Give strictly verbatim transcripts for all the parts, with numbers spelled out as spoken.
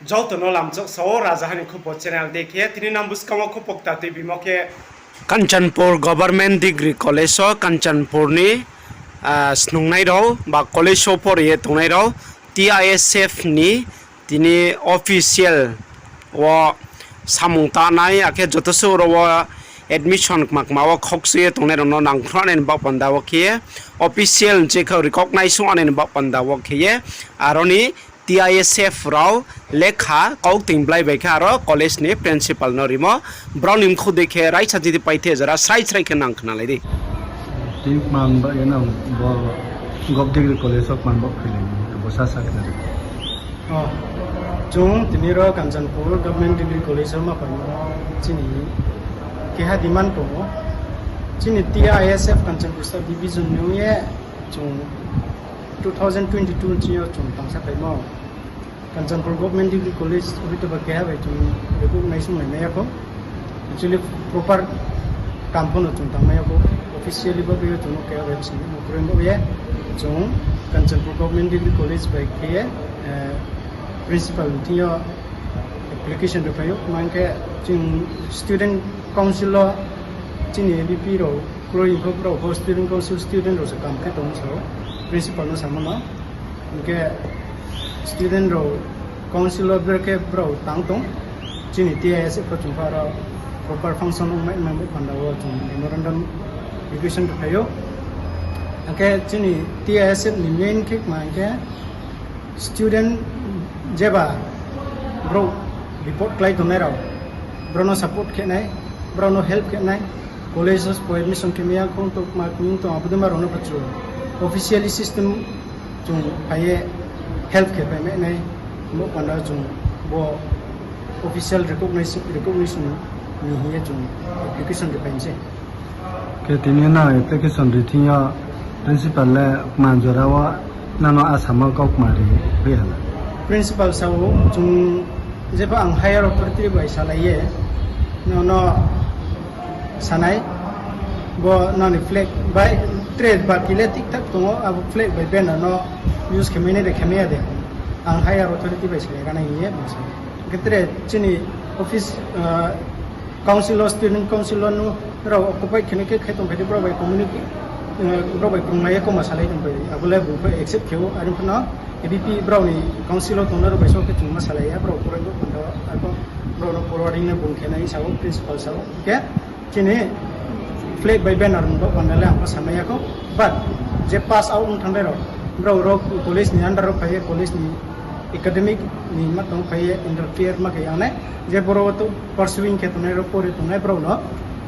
Joto no lamchok sao Rajaha ni Khupo channel dei khe, tini nang buskang wo khupo kta tuibimo khe Kanchanpur Government Degree College o Kanchanpur ni, ah, snungnai rao ba college wo pore ye tongnai rao T I S F ni tini official wo samung tanai, akhe joto suh ro wo admission kma kma wo khoksu ye tongnai rao no nangkhruh nai ni baoh panda wo khe ye, official je khe recognize ong nai ni baoh panda wo khe ye, aro ni T I S F rao lekha kaukting blai bai khe aro college ni principal no rimo, brao ni mkhu dei khe raisa chiti pai the jora srai srai khe nang khnalai di. Tini kman ba ye nang bo Gov Degree College o kman bo khailai ni, bo sa sa khnari. O, chung tini ro Kanchanpur Government Degree College o ma phaimo chini keha demand tong ou. Chini T I S F Kanchanpur Sub Division ni ong ye chung two thousand twenty-two chini yo chung tangsa phaimo. Kanchanpur Government Degree College hoito ba keha bai chung recognize ong mai ya khou. Actually, proper kam pho no chung tangmai ya khou. Officially bo bai chung no keha bai sing no kroi bo ye chung Kanchanpur Government Degree College bai khe ye, eh, principal ni thing yo application riphai ou. Mang khe chung student council o chini A B P rao kroi, hing khe brao pho student council student rao se kam khe tong sao, principal no samo no. Hing khe student rao council o ber khe brao tang tong. Chini T I S F pho chung pha ro proper function ong mai nang bo panda wo chung memorandum application riphai ou. Hing khe chini T I S F ni main khe kma hing khe student jeba brouh report klái tongnai rao, brao no support khe nai, brao no help khe nai, college wo admission khe mai ya khou tong, kma kming tong, abo dei ma rao no pho chung officially system chung phai ye help khe phai mai nai, bo panda chung bo official recognition, recognition ni hing ye chung application riphai mi se. Khe tini nang application ri thing yo principal le kma jora wo nang no asamo kau kma ri bai hala? Principal sao, chung jepho ang higher authority bai salai ye, no, no sanai, bo nang ni flag bai tre baki le thik thak tong ou, abo flag bai banner no use khe mai nai de khe mai ya de, ang higher authority bai salai ra nai hing ye bung sa. Khe tre chini office, ah, council o, student council o no rao occupy khe nai khe khe tongphai di, brao bai community, eh, brao bai krunglai ye kauma salai tongphai di. Abo le bung pho accept khe ou, are pho no A B P brao ni council o tongnai rao bai so khe chung ma salai ya, brao pore bo panda wo, arpho brao no forwarding no bung khe nai sao, principal sao. Khe chini flag bai banner bo panda le ang pho samai ya khou. But je pass out ong thanngnai rao, brao ro college ni under wo phai ye, college ni academic ni ma tong phai ye interfere ma khe yang nai, je boro wo to pursuing khe tongnai rao, pore tongnai brao no,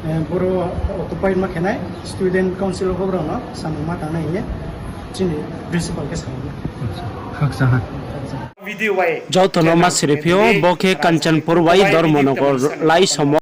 eh, boro wo occupy ma khe nai, student council pho brao no samung ma tang nai hing ye chini principal khe sa ou. Khakchang ha. Joto no ma siri phi ou, bo khe Kanchanpur bai Dharmanagar laisomo.